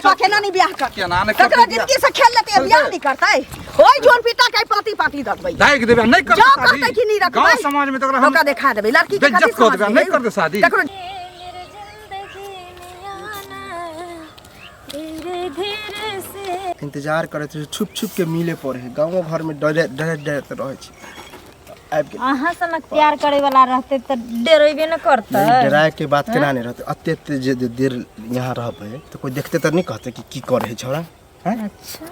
बाप केना नहीं बियाह करतै? केना नहि ककरो करतै बियाह? जिंदगी से खेल लेतै, बियाह नहीं करतै? ओइ जोन पिता के पाती पाती दबबै। दागि देबै, नहि करतै जो शादी। करतै कि नहि रखबै? गाँव समाज में तऽ ओकरा हम ओकरा देखा देबै लड़की के। बेइज्जत कथी कऽ देबै, समाज नहि में? करतै शादी। ककरो मेरे जिंदगी में आना धीरे धीरे से। इंतजार करैत रहै, छुप छुप के मिले पड़े है। गाँवो घर में डरे डरे डरैत रहै छी, आबि गेल। अहाँ सनक प्यार करे वाला रहते तऽ डरेबे न करते। नहीं, डराए के बात केना नहीं रहते? अते अते जे जे देर यहाँ रहबै तऽ कोई देखते तऽ नहीं कहते कि की करे है छौड़ा हैं? अच्छा।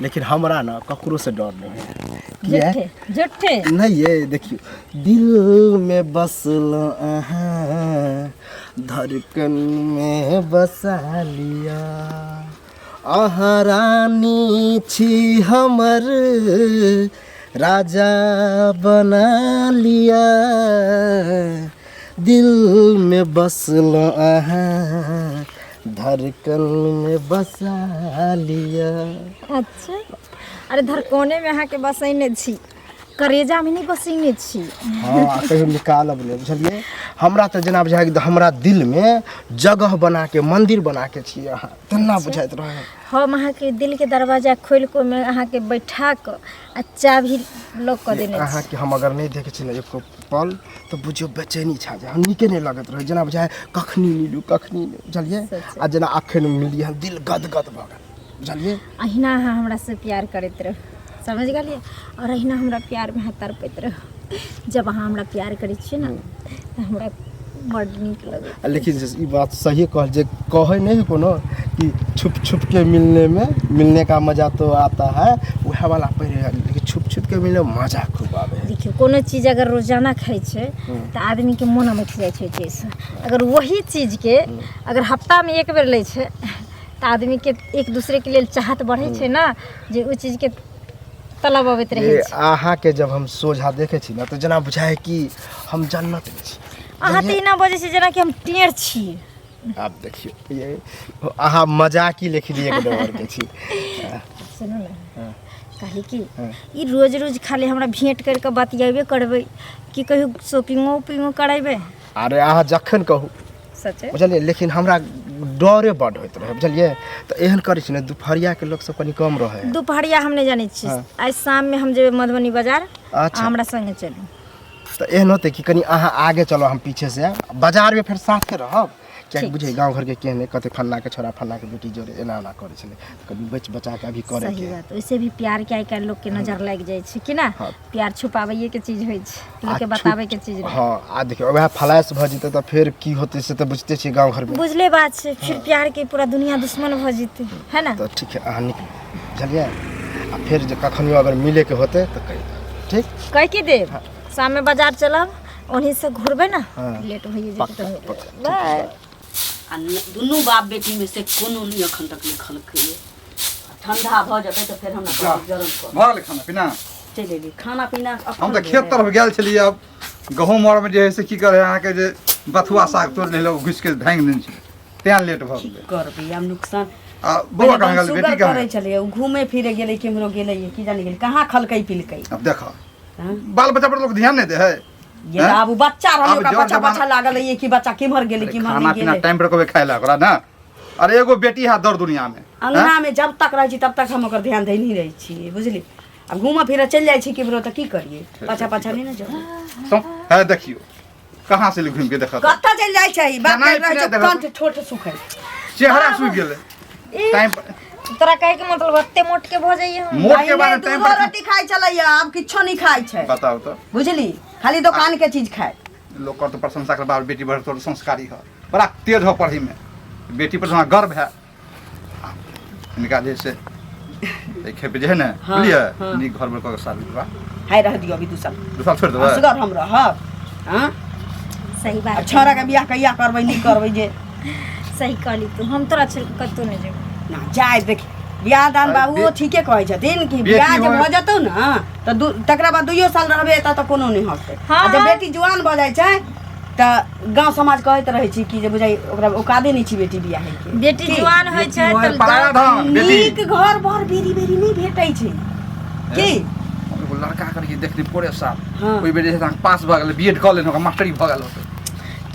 लेकिन हमरा ना ककरो से डर नहीं है। किया? झूठे झूठे। नहीं, ये देखियो, दिल में बसल अहाँ, धड़कन में बसा लिया अहाँ, रानी छी हमर, राजा बना लिया। दिल में बसल अहाँ, धड़कन में बसा लिया। अच्छा, अरे धरकोने में अहाँके बसैने छी, करेजा में नहीं बसैने छी। हाँ, आ कहियो निकालब नहि, बुझलियै? हमरा तऽ जेना बुझाइ कि हमरा दिलमे जगह बना के, मंदिर बना के छी अहाँ, तेना बुझाइत रहै। हम अहाँके दिल के दरवाजा खोलि कऽ ओहिमे अहाँके बैठा कऽ आ चाभी लॉक कऽ देने छी। अहाँके हम अगर नहि देखै छी ने एको पल, तऽ बुझियौ बेचैनी छा जाय, हम नीके नहि लगैत रहै, जेना बुझाइ कखनी मिलू कखनी नहि, बुझलियै? सच। आ जेना अखन मिललियै हन, दिल गदगद भऽ गेल, बुझलियै? अहिना अहाँ हमरा से प्यार करैत रहू, समझ गेलियै? आओर अहिना हमरा प्यारमे अहाँ तड़पैत रहू। जब अहाँ हमरा प्यार करै छियै ने, तऽ हमरा बड्ड नीक लगैत। लेकिन जे ई बात सही कहल जे कहै नहि है कोनो कि छुप छुप के मिलने में मिलने का मजा तो आता है, वएह वाला पढ़े है, लेकिन छुप छुप के मिलने में मजा खूब आवे है। देखियौ, कोनो चीज अगर रोजाना खाइ छै तऽ आदमीके मोन अमठि जाइ छै ओहि चीजसँ। अगर वही चीजके अगर हफ्तामे एक बेर लै छै तऽ आदमीके एक दूसरेके लेल चाहत बढ़ै छै ने, जे ओहि चीजके तलब अबैत रहै ये छै। अहाँके जब हम सोझा देखै छी ने, तऽ जेना बुझाइ है कि हम जन्नत में छी। अहाँ तऽ एना बजै छी जेनाकि हम टेढ़ छी। आब देखियौ, ये अहाँ मजाकी लेखिन एक नंबर के छी। सुनू ने, कहली कि ई रोज रोज खाली हमरा भेंट करि कऽ बतियेबे करबै कि कहियो शॉपिंगो उपिंगो करेबै? अरे अहाँ जखन कहू। सचे? बुझलियै, लेकिन हमरा डरे बड होइत रहै, बुझलियै? तऽ एहन करै छी ने, दुपहरियाके लोक सब कनि कम रहै है। दुपहरिया हम नहि जानै छी। आइ शाममे हम जेबै मधुबनी बाजार। अच्छा। अहाँ हमरा संगे चलू। तऽ एहन होतै कि कनि अहाँ आगे चलो, हम पीछे से आयब, बाजारमे फेर साथे रहब, कियाकि ठीक। बुझै गाँव घरके केहन है, कते फल्लाँके छोरा फल्लाँके बेटी जोड़े एना एना करै छलै, तऽ कनि बचि बचा कऽ अभी सही करैके है। बात। वैसे भी प्यार के आइ काल्हि लोकके नजर लागि जाइ छै कि ना? हाँ। प्यार छुपाबैए के चीज होइ छै, लोकके आ बताबै के चीज नहि। हँ, आ देखियौ, वएह फ्लैश भऽ जेतै तऽ फेर की होतै से तऽ बुझिते छियै गाँव घरमे। बुझले बात छै, फिर प्यार के पूरा दुनिया दुश्मन भऽ जेतै, है ना? तऽ ठीक है, अहाँ निकलू, बुझलियै? आ फेर जे कखनियो अगर मिलैके होतै तऽ कहि देब, ठीक? कहि की देब, शाममे बाजार चलब, ओन्ही से घुरबै ने। हाँ। लेट भइए जेतै। पक्का, तऽ पक्का। बाय। आ दुनू बाप बेटीमे से कोनो नहि एखन तक लिखलकैए। ठंडा भऽ जेतै तऽ फेर हमरा जा। गरम कर। भऽ गेलै खाना पीना? चलि एली खाना पीना हम अखन तऽ खेत भेलै। तरफ गेल छलियै। आब गहूँम आरमे जे है से की करै अहाँके जे बथुआ साग तोड़ि लेलहुँ, घुसिके भाङि देने छलै, तेँ लेट भऽ की गेलै। करबै आब नुकसान। आ बौआ कहाँ गेल? सुगर बेटी कहाँ करै गेल? छलै, ओ घूमे फिरे गेलै, केम्हरो गेलै, की जाने गेलै, कहाँ खलकै पिलकै। आब देखऽ, हँ? बाल बच्चा पर लोक ध्यान नहि दै है। ये तऽ आब ओ बच्चा रहलै, आब ओकरा जर पाछा जमाना- पाछा लागल है कि बच्चा केम्हर गेलै, केम्हर खाना नहि पीना गेलै। टाइम पर कहबै खाय लए ओकरा ने। अरे एगो बेटी है दर दुनिया में। अंगना में जब तक रहै छी तब तक हम ओकर ध्यान दै नहीं रहै छी, बुझली? आ घूमऽ फिरऽ चलि जाइ छी केम्हरो तऽ की करियै, पाछा पाछा नहि ने जाउ। है देखियौ, कहाँ से घूम के देखत। कतऽ चलि जाइ छै बाप? खेनाइ रहै छै पिनाइ देखत। कंठ ठोठ सुखै। चेहरा सूखि गेलै ई, टाइम पर। तोरा कहे के मतलब ओते मोट के भऽ जाइए हम? मोट के बारे पहिने टाइम दूधो पर रोटी खाइ छलैया, आब किछो नहि खाइ छै। बताउ तऽ। बुझली, खाली दोकान के चीज खाइ। लोग कर तो प्रशंसा कर, बाप बेटी बड़ तोर संस्कारी है, बड़ा तेज हो पढ़ी में, बेटी पर हमरा गर्व है। हिनका जे से एहि खेप जे है ने। हाँ, बुझलियै? हाँ। नीक घर में कऽ के शादी विवाह। हाय, रह दियौ अभी 2 साल। 2 साल छोड़ि देबै? असगर हम रहब? हाँ। सही आ बात। छौड़ा के बियाह कहिया करबै, नहि करबै जे? सही कहली तू, हम तोरा छोड़ के कतौ नहि जेबौ। ना जाय, देख, बियाह दान अरे बाबू ठीके कहै छथिन कि बेटी बियाह जे होय- भऽ जेतौ ने तऽ दू तकरा बाद 2 साल रहबे एतऽ तऽ कोनो नहि हटतै। हाँ, आ जब हाँ। बेटी जुआन भऽ जाइ छै तऽ गाँव समाज कहैत रहै छी कि जे बुझाइ ओकरा औकादे नहि छी बेटी बियाहे के। बेटी की? जुआन होइ छै होय तऽ पराया धन बेटी। नीक घर बर बेरी बेरी नहि भेटै छै की? एगो लड़का करिए देखली पोरे साल। हाँ। ओहि बेर जे है से अहाँके पास भऽ गेलै, बी एड कऽ लेने, ओकरा मास्टरी भऽ गेल होतै।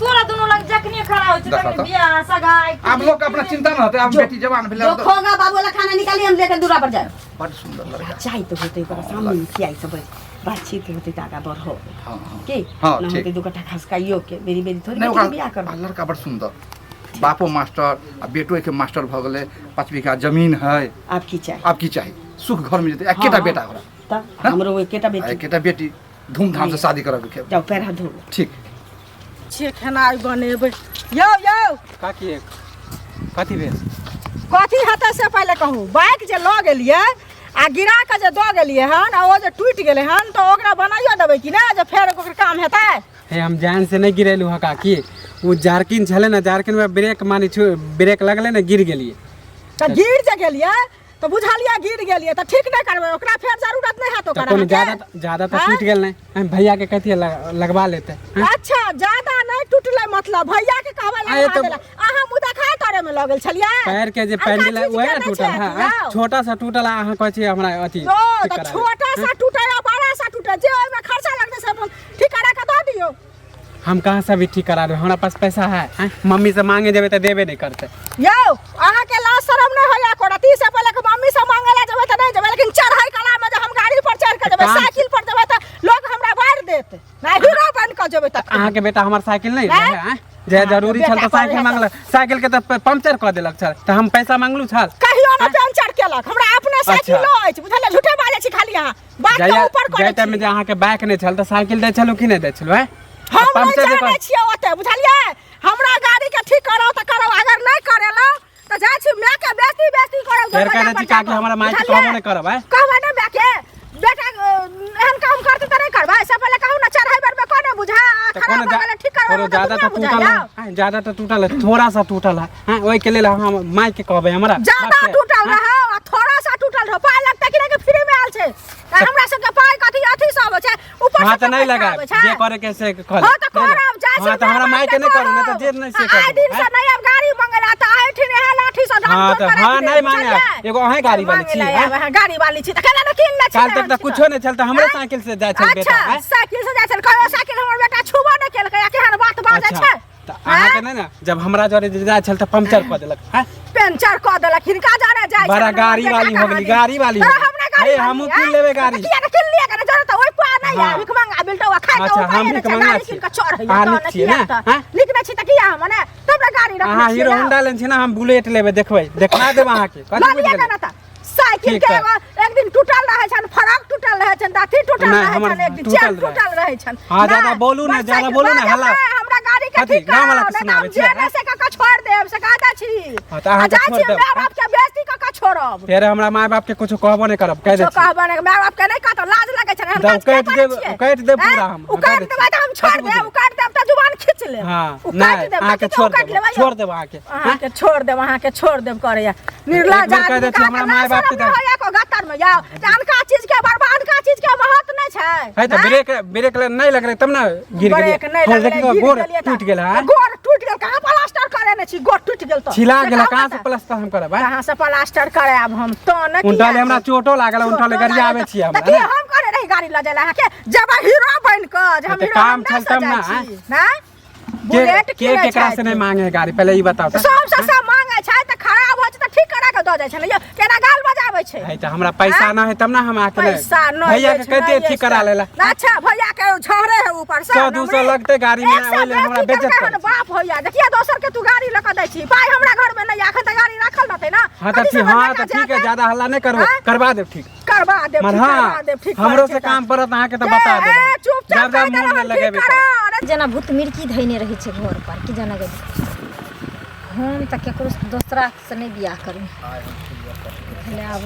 तोरा दुनू लग जखनी खड़ा होइ छै देखा तखनी तऽ। बियाह सगाई। आब लोग के अपना चिंता न होते, आब बेटी जवान भेलै आब तऽ खोगा बाबू वाला खाना निकाली, हम लेकर दूरा पर जाए। बड सुंदर लड़का। चाय तो होते ओकरा सामने में खियाई सब बातचीत होते त आगा बढ़ो। हाँ हाँ की हाँ, न ठीक। होते दू कट्ठा खसकाइयो के बेरी बेरी थोड़ी नहीं बेटी के ओकरा बियाह करब। आ, लड़का बड़ सुंदर, बापो मास्टर आ बेटो के मास्टर भऽ गेलै, 5 बीघा जमीन है। आब की चाही? आब की चाही, सुख घर में जेतै। एकेटा हाँ। बेटा ओकरा। तब हमरो एकेटा आ बेटी। एकेटा बेटी, धूमधाम से शादी करब के। जाओ पैर हाथ धो। ठीक छियै खेनाइ बनेबै। यौ यौ। काकी, कथी भेल? कथी हेतै से पहिले कहू। बाइक जे लऽ गेलियै आ गिरा कऽ जे दऽ गेलियै हन आ ओ जे टूटि गेलै हन तऽ ओकरा बनाइयो देबै कि नहि जे फेर ओकर काम हेतै? हे, हम जान से नहीं गिरेलू हँ काकी, ओ जार्किन छलै ने, जार्किन में ब्रेक मानी छु, ब्रेक लगलै ने, गिर गेलियै। तऽ गिर जे गेलियै तऽ बुझलियै गिर गेलियै तऽ ठीक नहि करबै ओकरा? फेर जरूरत नहि हैत तऽ ओकर कोनो अहाँके? ज्यादा ज्यादा तऽ आँय? टूटि गेल नहि, हम भैया के कहतियै लगवा लेते। आँय? अच्छा, ज्यादा नहि टूटलै, मतलब भैया के कहबै आँय, लगवा तऽ देला। अहाँ मुँह देखाय तोरे में लऽ गेल छलियै? पैर के जे अनका पैंडल है चीज वएह के ने नहि टूटल छै है, अथी, आँय? यौ। छोटा सा टूटल आ अहाँ कहै छियै हमरा अथी ओ ठीक तऽ करा दे। छोटा सा टूटे या बड़ा सा टूटे, जे ओहिमे खर्चा लगतै से अपन ठीक करा के दऽ दियौ। हम कहाँ से अभी ठीक करा देबै? हमरा पास पैसा है, आँय? मम्मी से मांगे जेबै तऽ देबे नहि करतै। यौ, अहाँके लाज शरम नहि होइया कोनो? से पहिले के मम्मी से मांगे ला जेबै तऽ नहि जेबै, लेकिन चढ़ै कला में जे हम गाड़ी पर चढ़ के जेबै, काम- साइकिल पर जेबै तऽ लोग हमरा बारि देत। नहि हीरो बन के जेबै तऽ अहाँके बेटा हमर साइकिल नहि आँय? रहै, आँय? जे जरूरी छल तऽ बेटा साइकिल पर मांगलक, साइकिल के तऽ पंक्चर कऽ देलक छल तऽ हम पैसा मांगलू छल? कहियो ने पंचर केलक, हमरा अपने साइकिलो अछि, बुझलियै? झूठे बाजै छी खाली अहाँ, बात के जहिया ऊपर करै जाहि टाइम में छी। जे अहाँके बाइक नहि छल तऽ साइकिल दै छलहुँ कि नहि दै छलहुँ, आँय? हम नहि पंक्चर जे जानै छियै ओते, बुझलियै? हमरा गाड़ी के ठीक कराउ तऽ कराउ, अगर नहि करेलहुँ तऽ जाइ छी माय के बेइज्जती बेइज्जती करब। फेर कह दै छी काकी, हमरा माय के कहबो नहि करब, आँय? कहबै ने माय के, बेटा एहन काम करतै तऽ नहि करबै? से पहिले कहू ने, चढ़ाई बेर में कोने बुझा आ तऽ खराब कोनो भऽ गेलै ठीक करबै कोनो ज्यादा तऽ टूटल है, आँय? ज्यादा तऽ टूटल है, थोड़ा सा टूटल है, आँय? ओहिके लेल हम माय के कहबै हमरा ज्यादा बाप के? टूटल रहौ आ थोड़ा सा टूटल रहौ, पाइ लगतै कि नहि कि फ्री में आयल छै? तऽ हमरा सबके पाइ कथी अथी सब होइ छै ऊपर हाँ से तऽ नहि पैसा लगायब, आबै छै। जे करे के से कर। हाँ तऽ करब, जाइ छी हाँ तऽ हमरा माय के नहि करू, नहि तऽ जे नहि से आइ करू, दिन से आँय? नहि आब गाड़ी मंगेला तऽ आइ ठिन इएह लाठी से डांग हाँ तोड़ तऽ के हाँ राखि नहि देब, मांगे, बुझलियै? एगो अहें गाड़ी वाली छी, मांगे ला आँय? आब अहाँ गाड़ी वाली छी तऽ केना ने कीन लै छी? काल तक तऽ कुछो नहि छल तऽ हमरे साइकिल से जाइ छल बेटा, अच्छा आँय? साइकिल से जाइ छल, कहियो साइकिल हमर बेटा छुबो नहि केलकै आ केहन बात बाजै अच्छा छै। तऽ अहाँके नहि ने, जब हमरा जरे जे जाइ छल तऽ पंक्चर कऽ देलक, आँय? पेंचर कऽ देलक हिनका जाने जाइ बड़ा छल, हमर गाड़ी बेटा वाली हो गेली, कहानी। गाड़ी वाली हो तऽ गेली। हमरे गाड़ी हे, वाली, हमहूँ कीन आँय? लेबै गाड़ी। तऽ किया ने कीन लिअ कने जरूरत ओहि पार नहि हाँ। है, भिख मंगा बिलटौआ खाइ के अच्छा, उपाय हम नहि भिख छै, मंगा गाड़ी छी। कीन कऽ चढ़ैया अहाँ तऽ नीक ने छियै किया ने, तऽ आँय? नीक नहि छी तऽ किया हम ने तब ने गाड़ी रखने अहाँ छियै हीरो ने। होंडा लेने छी ने, हम बुलेट लेबै, देखबै, देखा देब अहाँके। कथी लऽ बुझि लिअ गेलियै? कने तऽ साइकिल ठीक के है। एगो एक दिन टूटल रहै छनि, फरक टूटल रहै छनि, अथी टूटल नहि, रहै हमर छनि, एक दिन टूटल चेन रहै। टूटल रहै छनि। हाँ, ज्यादा नहि, बोलू ने, बस ज्यादा साइकिल बोलू ने, बाजब हल्ला। नहि, हमरा गाड़ी के कथी, ठीक गाँव वाला कराउ, के नहि तऽ सुनाबै हम छियै, जे नहि से कऽ कऽ छोड़ि देब से कह दै छी। हाँ, तऽ अहाँके आ जाइ छोड़ि छी देब। माय बाप के बेइज्जती कऽ कऽ छोड़ब। फेर हमरा माय बाप के कुछो कहबो नहि करब, कहि दै जो छी। कहबै ने माय बाप के नहि कहतौ, लाज लगै छै ने, एहन तऽ काज किया उकाटि करै देब- छियै? उकाटि देब आँय? पूरा हम, उकाटि उकाटि देबै तऽ हम छोड़ि कथी देब, बुझलियै? उकाटि देब तऽ जुबान खींच लेब। हाँ, उकाटि नहि, देब, अहाँके कथी के छोड़ उकाटि देब, लेबै यौ? छोड़ देब अहाँके, अहाँके छोड़ देब, अहाँके छोड़ देब करैया निर्लज एक बेर कहि आदमी दै छी, हमरा का माय बाप के शरम नहि होइया को गत्तर में जाओ तऽ अनका चीज के बर्बाद का चीज के महत्व नहि छै। है तऽ आँय? ब्रेक ब्रेक नहि लगलै तब ने गिर ब्रेक गेलियै। नहि थोड़ा लगलै, देखियौ, गिर गोड़ गेलियै तऽ- टूटि गेल है। गोड़ टूटि गेल, कहाँ प्लास्टर करेने छी? गोड़ टूटि गेल तऽ छिला से गेल, कहू कहाँ ने से तऽ। प्लास्टर हम करब, आँय? कहाँ से प्लास्टर करायब हम तो ने उनटा ले किया हमरा चोटो लागल, उनटा ले चोटो गाड़ी लागल आबै छियै तऽ हमरा की ने। हम करे रही गाड़ी लऽ जाय अहाँके जब हीरो बनि कऽ जे हम तऽ हीरो काम होंडा छल से तब जाइ ने, छी नहि के बुलेट के किनै केकरा से छथि। नहि मांगे गाड़ी, पहिले ई बताउ तऽ। सबसँ सब मांगे छै तऽ खराब होइ छै तऽ ठीक करा कऽ दऽ जाइ छै ने यौ, केना गाल बजाबै छै। है तऽ हमरा पैसा आँय? ना है तब ना हम अहाँके नहि- पैसा नहि भैया के अछि, कहितियै नहि ठीक अछि करा तऽ। लेला। अच्छा, भैया के झहरे है ऊपर से 100 200 लगतै गाड़ी में, ओहि लेल हमरा बेज्जत करै छै। बाप होइया देखिए, दोसर के तू गाड़ी लऽ कऽ दै छी, पाइ हमरा घर में नहि, एखन तऽ गाड़ी राखल रहतै ना। हाँ तऽ कथी ठीक से हाँ बेटा तऽ ठीक है, जातै? ज्यादा हल्ला नहि करू, आँय? करवा देब ठीक। करवा देब मर ठीक, हाँ करवा देब ठीक। हमरो करै से छै काम तऽ। पड़त अहाँके तऽ ए, बता ए, देब। चुपचाप ज्यादा कहि मोन देलहुँ नहि ठीक लगेबै। करा, अरे जेना भूत मिर्की धैने रहै छै घर पर कि जाने गेली। हम तऽ केकरो दोसरा से नहि बियाह करू। आब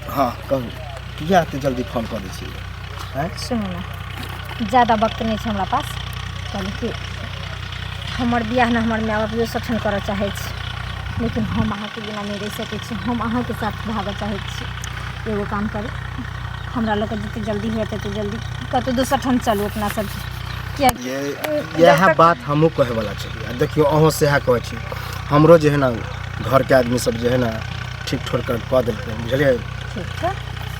हँ कहू, किया एते जल्दी फोन कऽ दै छियै? आँय? सुनू ने, ज्यादा वक्त नहि छै हमरा पास। कहलहुँ कि हमर बियाह ने हमर माय बाप दोसर ठाम करऽ चाहै छै, लेकिन हम अहाँके बिना नहि रहि सकै छी। हम अहाँके साथ भागऽ चाहै छी। एगो काम करू, हमरा लऽ कऽ जतेक जल्दी हुए ततेक जल्दी कतहु दोसर ठाम चलू अपना सब, किएकि इएह बात हमहूँ कहैवला छलियै। आ देखियौ, अहूँ सएह कहै छी। हमरो जे है ने घरके आदमी सब जे है ने ठीक ठोर कऽ देलकै, बुझलियै? ठीक छै।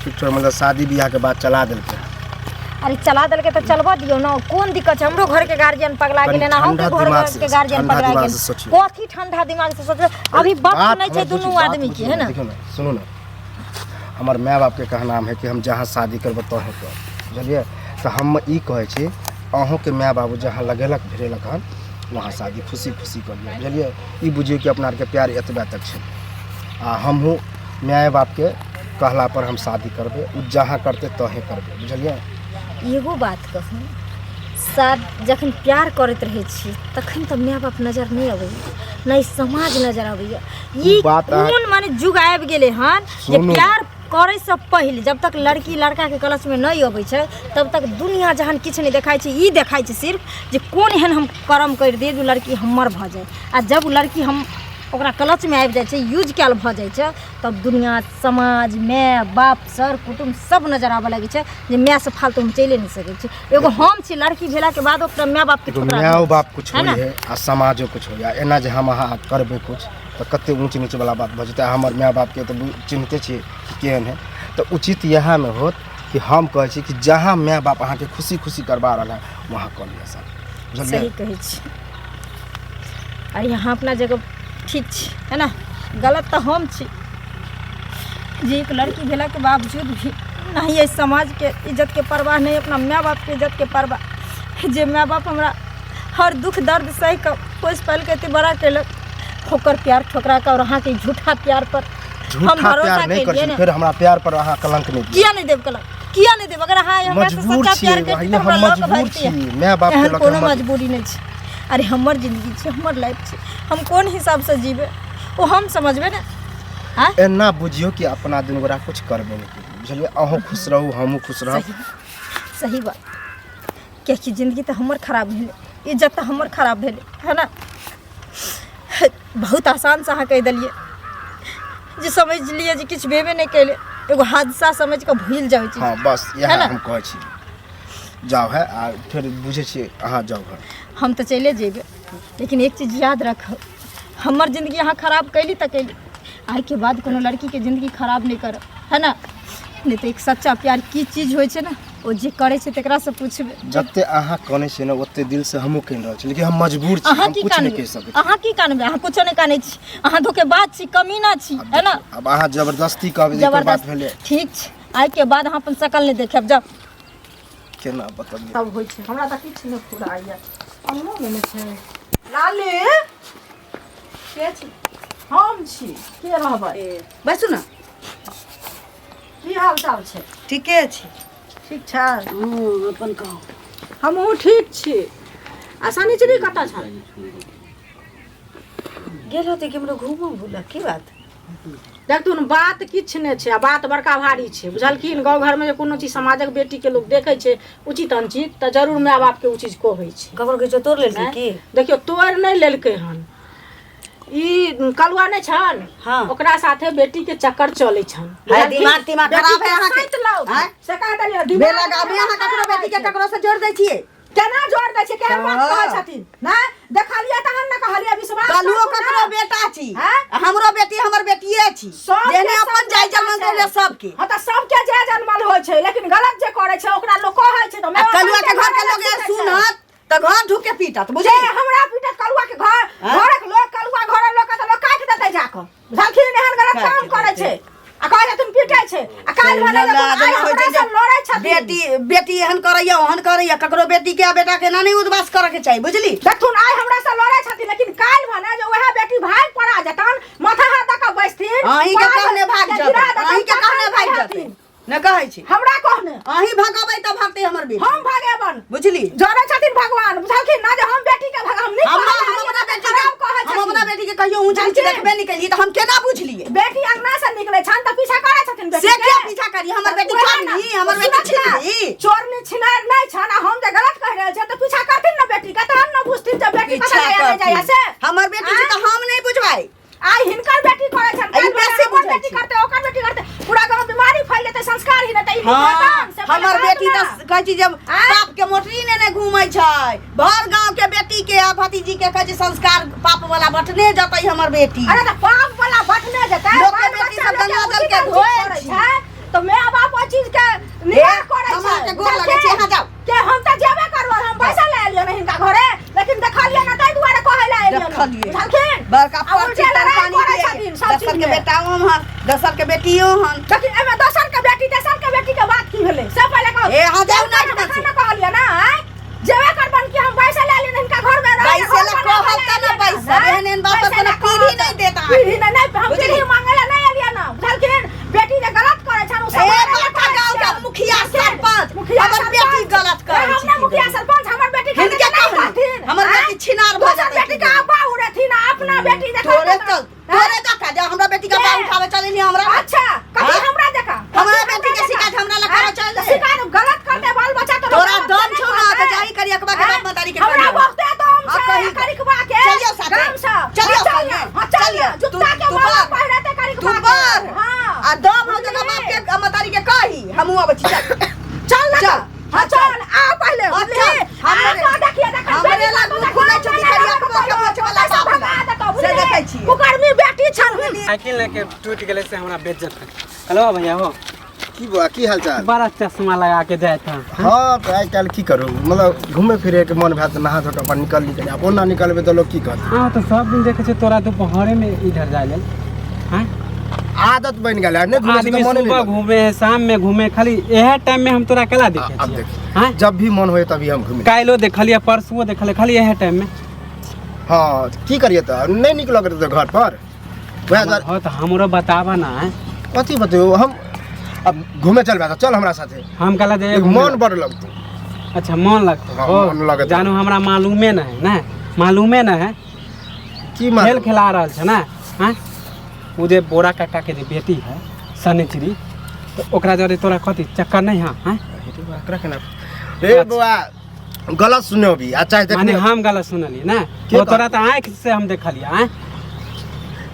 ठीक ठोर मतलब शादी बियाहके बात चला देलकै। अरे चला देलकै तऽ चलबऽ दियौ ने, कोन दिक्कत छै? हमरो घरके गार्जियन पगला कनि गेलै ने, अहूँके ठंडा घर दिमाग से के गार्जियन ठंडा पगला दिमाग गेल। से सोचियौ। कथी ठंडा दिमाग से सोचबै? अभी वक्त बात नहि छै हमर दुनू बुझियौ, बात आदमी के, बुझियौ है ना? देखियौ ने, सुनू ने, हमर माय बापके कहनाम है कि हम जहाँ शादी करबै तहें कर, बुझलियै? तऽ हम ई कहै छी अहूँके माय बाबू जहाँ लगेलक भिड़ेलक हन वहाँ शादी खुशी खुशी कऽ लिअ, बुझलियै? ई बुझियौ कि अपना आरके प्यार एतबे तक छै आ हमहूँ माय बापके कहला पर हम शादी करबै, ओ जहाँ करतै तहें करबै, बुझलियै? एगो बात कहू, शाद जखन प्यार करैत रहै छी तखन तऽ माय बाप नजर नहि अबैया, नहि समाज नजर अबैया। ई बात अहाँ- कोन माने युग आबि गेलै हन जे सुनू। प्यार करैसँ पहिले जब तक लड़की लड़काके कलचमे नहि अबै छै तब तक दुनिया जहान किछु नहि देखाइ छै। ई देखाइ छै सिर्फ जे कोन एहन हम कर्म करि दियै जे ओ लड़की हमर भऽ जाय, आ जब ओ लड़की हम ओकरा कलचमे आबि जाइ छै, यूज कयल भऽ जाइ छै, तब दुनिया समाज माय बाप सर कुटुम्ब सब नजर आबऽ लगै छै जे मायसँ फालतू हम चलिए नहि सकै छी। एगो हम छी लड़की भेलाके बाद ओकरा माय बापके एगो ठुकरा मायो देने बाप छै, कुछ है होइ ने? है आ समाजो कुछ होइ है। एना जे हम अहाँ करबै कुछ तऽ कते ऊँच नीच वाला बात भऽ जेतै। हमर माय बापके तऽ चिन्हते छियै कि केहन है। तऽ उचित इएहमे होत कि हम कहै छी कि जहाँ माय बाप अहाँके खुशी खुशी करबा रहल है वहाँ कऽ लिअ शादी, बुझलियै? सही कहै छी। आ यहाँ अपना जगह ठीक छी, है ना? गलत तऽ हम छी जे एक लड़की भेलाके बावजूद भी नहीं एहि समाजके इज्जतके परवाह, नहीं अपना माय बापके इज्जतके परवाह। जे माय बाप हमरा हर दुख दर्द सहि कऽ पोसि पालि कऽ एते बड़ा केलक, ओकर प्यार ठोकरा कऽ और अहाँके झूठा प्यार पर हम झूठा भरोसा प्यार नहि करै केलियै छी। ने। फेर हमरा प्यार पर अहाँ कलंक नहि दियौ। किया नहि देब कलंक? किया नहि देब? अगर अहाँ हमरा से मजबूर सच्चा छियै प्यार करती भाई, तऽ हम हमरा लऽ कऽ मजबूर भागतियै। छी माय बापके एहन लऽ कऽ कोनो हम मजबूरी नहि छै। अरे हमर जिंदगी छै, हमर लाइफ छै, हम कोन हिसाबसँ जीबै ओ हम समझबै ने। आँय? एना बुझियौ कि अपना दुनू गोरा कुछ करबे नहि केलियै, बुझलियै? अहूँ खुश रहू, हमहूँ खुश रहब। सही, सही बात, कियाकि जिंदगी तऽ हमर खराब भेलै, इज्जत तऽ हमर खराब भेलै, है ना? बहुत आसानसँ अहाँ कहि देलियै जे समझ लिअ जे किछु भेबे नहि केलै, एगो हादसा समझि कऽ भूलि जाउ चीज। हँ, बस है इएह ने? हम कहै छी। जाउ है आ फेर बुझै छियै, अहाँ जाउ घर। हम तऽ चलि जेबै, लेकिन एक चीज याद राखब, हमर जिंदगी अहाँ खराब कैली तऽ कैली, आइके बाद कोनो लड़कीके जिंदगी खराब नहि करब, है ना? नहि तऽ एक सच्चा प्यार की चीज होइ छै ने, ओ जे करै छै तकरासँ पुछबै। जते अहाँ कनै छियै ने ओते दिल से हमहूँ कनि रहल छी, लेकिन हम मजबूर छी, अहाँ हम की कुछ नहि कानबै? कहि सकै छी। अहाँ की कानबै? अहाँ कुछो नहि कानै छी, अहाँ धोखेबाज छी, कमीना छी, है ना? आब अहाँ जबरदस्ती कहबै जे एकर बात जबरदस्त भेलै। ठीक छै, आइके बाद अहाँ अपन शकल नहि देखायब, जाउ। केना बतबियै? सब होइ छै, हमरा तऽ किछु नहि फुराइए। अंगनो नहि छै। लाली के छी? हम छी, के रहबै? बैसू ने। की हाल चाल छै? ठीके छै। ठीक छै। हँ, अपन कहू। हमहूँ ठीक छी। आ शनिचरी कतऽ छल? गेल होतै केम्हरो घूमऽ बुलऽ, की बात? देखथुन, बात किछु नहि छै आ बात बड़का भारी छै, बुझलखिन? गाँव घरमे जे कोनो चीज समाजक बेटीके लोक देखै छै उचित अनुचित तऽ जरूर माय बापके ओ चीज कहै छै। ककरो किछो तोड़ि लेलकै की? देखियौ, तोड़ि नहि लेलकै हन, ई कलुआ नहि छन? हाँ। ओकरा साथे बेटी के चक्कर चलै छन। हाय, दिमाग तिमाग बेटी खराब है के अहाँके। सैत लाउ। आँय? से कह देलियै, दिमाग बेला गाबी अहाँ ककरो बेटी के ककरो से जोड़ दै छियै? केना जोड़ दै छियै? केहन बात हाँ। कहै छथिन? नहि देखलियै तहन ने कहलियै, विश्वास कलुओ करू ने। ककरो बेटा छी आँय? आ हमरो बेटी हमर बेटिए छी। सबके जेहने सब अपन जाय बेटा जनमल छै। तेहने सबके। हाँ तऽ सबके जे जनमल होइ छै, लेकिन गलत जे करै छै ओकरा लोक कहै छै तऽ आ कलुआ के घर के लोग सुनत तऽ घर ढुक के पीटत, जे बुझली? हमरा पीटत कलुआ के घर आँय? घरक लोक, कलुआ घरक लोक के तऽ लोक काटि देतै जाकऽ, बुझलखिन? एहन गलत काटि काम करै देतै। छै आ कहै छथिन पीटै छै आ काल्हि भने औलाद आइ होइ हमरा छै जे से लड़ै छथिन। बेटी बेटी एहन करैया ओहन करैया, ककरो बेटी के आ बेटा के एना नहि उदबास करऽ के चाही, बुझली? देखथुन, आइ हमरा से लड़ै छथिन, लेकिन काल्हि भने जे वएह बेटी भागि पड़ा जेतन, माथा हाथ दऽ कऽ बैसथिन, अहीं के पाइ कहने भागि जे जेतै, गिरा देतन, अहीं के कहने तखन भागि जेतै। कहथिन। नहि कहै छी। हमरा कहने अहीं भगबै तऽ भगतै हमर बेटी। हम भगेबन, बुझली? जनै छथिन भगवान, बुझलखिन ना जे हम बेटी के भग हम नहि हम कहै हम अपना छलियै, बेटी के खराब कहै हम अपना छथिन। बेटी के कहियो ऊंच नीच बुझलखिन? देखबे नहि केलियै तऽ हम केना बुझलियै? बेटी अंगना से निकले छन तऽ पीछा करै छथिन बेटी से के। किया पीछा करी? हमर बेटी वएह ना, चोरनी, हमर बेटी सुनत ना, छिनरी। चोरनी छिनार नहि छन आ हम जे गलत कहि रहल छियै तऽ पीछा करथिन ने बेटी के, तहन ने बुझथिन जे बेटी कतऽ पीछा जाइया नहि जाइया करथिन। से। हमर बेटी छै तऽ हम नहि बुझबै। आइ हिनकर बेटी करै छनि, ई काल्हि बेसी हमर बुझै बेटी छै। करतै, ओकर बेटी करतै, पूरा गाँव बीमारी फैल जेतै, संस्कार ही नहि तऽ ई हाँ, होतन, से पहिले हमर कहत बेटी ना। तऽ कहै छी जे आँय? बाप के मोटरी नेने घूमै छै भर गांव के बेटी के आ भतीजी के, कहै छै संस्कार पाप वाला बटने जतै हमर बेटी। अरे तऽ पाप वाला बटने जेतै, लोक के बाल बेटी बच्चा सब लोक के गंगा जल उचित के अनुचित धोए करै छी। छै, तऽ माय बाप ओहि चीज के निगाह करै करै हम छै अहाँके गोर लगै छी, अहाँ जाउ। के हम तऽ जेबे करबै हम पैसा ले एलियै ने हिनका घरे लेकिन देखलियै ने ताहि दुआरे कहै लए एलियै देखलियै। बुझलखिन बड़का आ उल्टे पर्ची तर लड़ाइ पानी करै के छथिन सब दसर चीज के में। बेटा हन दसर के बेटियो हन देखिन एहिमे दोसर के बेटी तेसर के बेटी के बात की भेलै से पहिले कहू ए, अहाँ जाउ ना एहिठमा से। ना कहलियै ना आँय? जेबे करबन कि हम पैसा ले एलियै हिनका घर में रहे पैसे ला कहब तऽ ना पैसा, एहन एहन बात पर कोनो पीढ़ी नहि देत अहाँके। पीढ़ी नहि नहि हम बुझलियै? पीढ़ी मांगे ला नहि एलियै ना बुझलखिन बेटी जे गलत करै छन ओ ए, सब बड़का गाँव के मुखिया सरपंच, मुखिया हमर बेटी गलत करै हम छै ना की मुखिया दे। सरपंच हमर बेटी के हिनके नहि कहली, कहथिन हमर आँय? बेटी छिनार भऽ दोसर जेतै बेटी के अब्बा उड़ेथिन आ अपना बेटी देखा तोरे चल तोरे देखा जा हमरा बेटी के के? बाल उठावे चले नी हमरा अच्छा कथी हाँ? हमरा देखा हमरा कथी बेटी के देखा? शिकायत हमरा लग करो हाँ? चल दे। शिकायत गलत करते बाल बच्चा तो तोरा दम छौ ना तऽ जाही करियकबा के बाप मतारी के हमरा करियौ। बहुते दम हाँ, छै कही। करिकबा के चलियौ साथे। दम से चलियौ हाँ, संगे। चल ना, हाँ, चल चलियौ। ना, जुत्ता तू- के तू माला बर। पहिरते करिकबा तू के। बर। हाँ आ दम हो जगह बाप के मतारी के कही हमहूँ अबै छी चल चल ना चल। हाँ चल आ पहले हाँ, बुझली? चल। आ हमरे- तो देखिए देखिए हमरे लग मुँह खुलै छौ कि करियकबा के मोछ वाला बाप लग। से देखै छियै। कुकर्मी बेटी छल साइकिल लेके टूट गेलै से हमरा बेज्जत हेलो भैया हो की बौआ की हाल चाल बड़ा चश्मा लगा के जाए था हाँ तऽ आइ काल्हि की करू मतलब घूमे फिरे के मन भए तऽ नहा धो कऽ अपन निकल निकल आब ओना निकलबै तऽ लोक की कहत हाँ तो सब दिन देखे छियै तोरा दोपहरे में इधर जाए लेल हाँ आदत बनि गेल है नहि घूमै छी आदमी तऽ मने सुबह नहि घूमे है शाम में घूमे खाली इहे टाइम में हम तोरा केला देखे आब छियै देखी हाँ जब भी मन होए तभी हम घूमी काल्हिो देखलियै परसुओ देखलियै खाली इहे टाइम में हाँ की करिए तऽ नहि नीक लगैत रहतै घर पर वएह दुआरे हो तऽ हमरो बताबऽ ना हैं? कथी बतैयौ हम अब घूमे चलबै तऽ चल हमरा साथे हम कहला जे मन बड़ लगतौ अच्छा मन लगतौ हाँ, हो मन लगतौ। जानू हमरा मालूमे न है ना मालूमे न है की खेल मालूम खेला रहल छै ना हैं ओ जे बोरा काका के जे बेटी है सनिचरी तऽ ओकरा जरे तोरा कथी चक्कर नहीं है हैं एकरा केना रे बौआ गलत सुने भी आ चाहे माने देखने हम गलत सुनलियै ना के वो तोरा तऽ आँखि से हम देखलियै आँय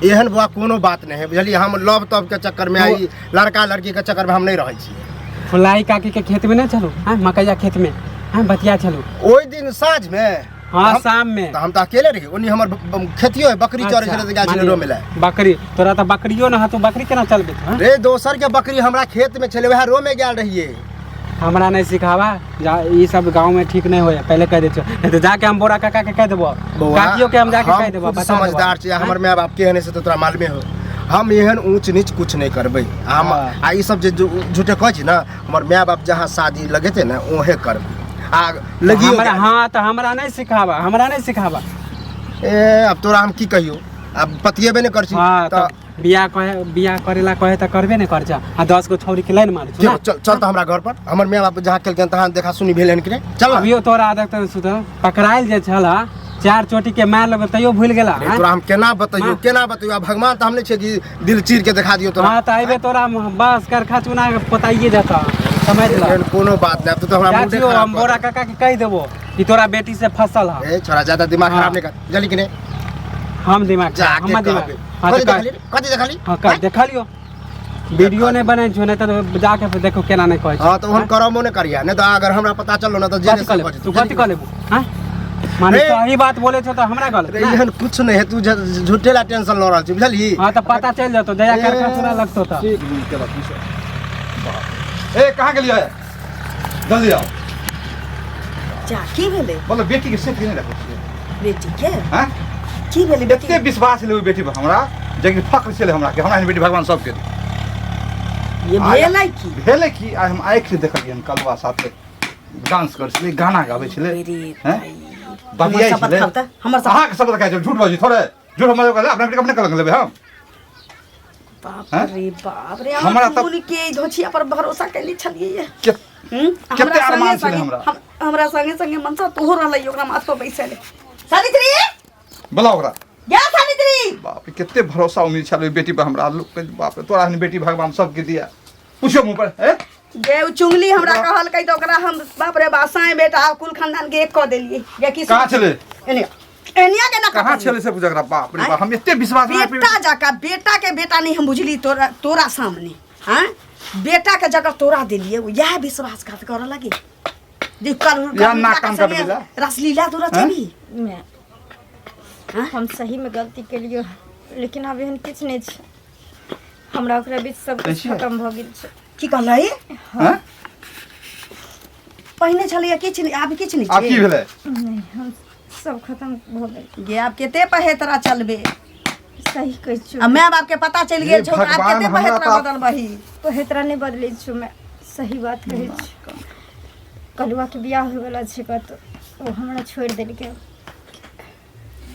एहन बौआ कोनो बात नहि है बुझलियै हम लव तव के चक्कर में आई लड़का लड़की के चक्कर में हम नहीं रहै छियै फुलाई काकी के खेत में नहीं छलू हाँ मकैया खेत में हाँ बतिया छलू ओहि दिन साँझ में हाँ हम- शाम में तऽ हम तऽ अकेले रही ओनी हमर खेतियो है बकरी चरै छलै तऽ गाछ माने रोमे लए बकरी तोरा तऽ बकरियो न हतो बकरी केना चलबे हाँ? रे दोसर के बकरी हमरा खेत में छलै वएह रोमे गेल रहियै हमरा नहीं सिखावा जा ई सब गांव में ठीक नहीं होया पहले कह दे छो नहीं तो जाके हम बोरा काका के कह देबो बौआ, काकियो के हम जाके हम कह देबो खुद बता देबो। समझदार छी हमर माय बाप केहन है से तऽ तोरा मालूमे हो हम एहन ऊँच नीच कुछ नहीं करबै हम हाँ। आ ई सब जे झूठे कहै छी ना हमर माय बाप जहाँ शादी लगेतै ने ओहे करबै आ लगियो हमरा गेल। हाँ तो हमरा नहीं सिखावा हमरा नहीं सिखावा ए अब तोरा हम की कहियो अब पतिएबे नहि करै छी हाँ तऽ तो बियाह कहे बियाह करेला कहे तो करबे नहीं कर जा आ 10 गो छौरी के लाइन मार चल चल चल तऽ हमरा घर पर हमर माय बाप जहाँ केलखिन तहाँ देखा सुनी भेल हन कि नहि चल ना। अभियो तोरा आदत सुधर पकड़ायल जे छल चार चोटी के मार लगो तैयो भूल गेला अरे हाँ? तोरा हम केना बतैयो हाँ। केना बतैयो आ भगवान तऽ हम नहि छियै कि दिल चीर के देखा दियो तोरा हाँ तो अबे तोरा बस करखा चुना के पोताइए जाता समझ ला एहन कोनो बात नहि अब तू तऽ हमरा जा मूडे छियो, खराब हम बोरा कर काका के कह देबो कि तोरा बेटी से फसल है ए छोरा ज्यादा दिमाग हाँ। खराब नहीं कर जल्दी कि नहीं हम दिमाग जाके हमर दिमाग कहबे हाँ कथी तो कह देखली कथी देखली हाँ कह देखा लियो वीडियो नहीं बने छो नहीं तो जाके फिर देखो केना नहीं कहै छै हाँ तो ओहन करमो नहि करिया नहि तऽ अगर हमरा पता चललो ना तऽ जेल कथी कह लेबो तू कथी कह लेबो हाँ माने रे। सही बात बोले छो तो हमरा गलत रे ना? एहन कुछ नहीं है तू झूठे ला टेंशन ल रहल छी बुझलही हाँ तो पता चल जतो जया करखा चुना लगतो तो ए कहाँ गेलियै जल्दी आओ जा की भेलै बोलो बेटी के सेफ नहीं रखै छियै बेटी के हैं की भेलै बेटी एते विश्वास छलै ओहि बेटी पर हमरा जेकि फक्र छलै हमरा कि हमरा एहन बेटी भगवान सबके दे ये भेलै की भेलै कि आइ हम आँखि से देखलियै हन कलवा साथे डांस करै छलै गाना गाबै छलै अरे हैं भाई, बतियाइ हमर शपथ छलै खाउ तऽ, हमर शपथ। अहाँके शपथ खाइ छै झूठ बाजू थोड़े झूठ हमरा कहले अपना बेटी के अपने कलंक लेबै हम बाप हैं? रे बाप रे हमरा हमरा तऽ- खून के धोछिया पर भरोसा कैले छलियै के हम्म? कते हमरा अरमान संगे छलै संगे हमरा। हमरा संगे संगे मनसा तोहो रहलै ओकरा माथ पर बैसल सावित्री बोला ओकरा गे सावित्री बाप रे कते भरोसा उम्मीद छल ओहि बेटी पर हमरा लोक कहै, बाप रे तोरा एहन बेटी भगवान सबके दिया पूछो मुँह पर ए गे उ चुंगली हमरा कहलकै तऽ ओकरा हम बाप रे बा साँय बेटा कुल खानदान के एक कऽ देलियै गे की कहाँ छलै एने एनिया के ना कहाँ छलै से पूछ बाप रे बाप हम एते विश्वास हमरा पे- बेटा जका बेटा के बेटा नहीं हम बुझली तोरा तोरा सामने हाँ बेटा के जगह तोरा देलिए वो यह विश्वासघात करऽ लगी जे कल या नाक कान कट गेला। रासलीला तोरा हाँ? चली मैं हम सही में गलती केलियो लेकिन आब एहन किछु नहि छै हमरा ओकरा बीच सब कहै किछु छियै? खतम भऽ गेल छै की कहलै हाँ? पहिने छलैया किछु नहि, आब किछु नहि आब की छै। भेलै? नहि, हम सब खत्म भऽ गेल। गे, आब कते पहेतरा चलबे? सही कहै छियौ। आ माय बाप के पता चलि गेल हे छौ, तऽ आब भगवान, कते हमरा पहेतरा तऽ- बदलबही? पहेतरा नहि बदलै छियौ मैं, सही बात कहै छियौ। कलुआके बियाह होइवला छै कतौ, ओ हमरा छोड़ि देलकै।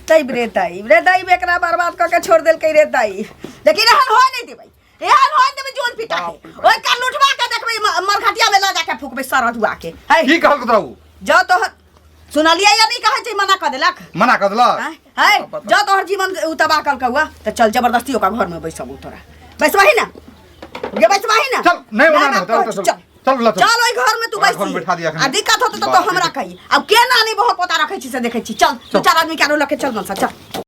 तैब रे तैब रे तैब, एकरा बर्बाद कऽ के छोड़ देलकै रे तैब। लेकिन एहन होय नहि देबै, एहन होय नहि देबै। जोन पिटा के ओहि कान उठवा के देखबै, मरघटिया में लऽ जाके फूकबै सरधुआ के। है की कहलक तोरा उ? जँ तोहर सुनलियै या नहि कहै छै, मना कऽ देलक। मना कऽ देलक? आँय? है जँ तोहर जीवन उ तबाह कलकौ तऽ चल, जबरदस्ती ओकरा घरमे बैसबू। तोरा बैसबही ना गे, बैसबही ना। चल, नहि ओना माय नहि बाप होतै, कहै चल, चल चल ल, चल। चल ओहि घर में तू ओकरा घर में बैसी बैठा दिया एखन। आ दिक्कत होतौ तऽ बाप रे। हमरा कही। आब केना नहि बहुत पोता रखै छी से देखै छी। चल, दू चार आदमी के आरो लऽ के चल मनसा, चल।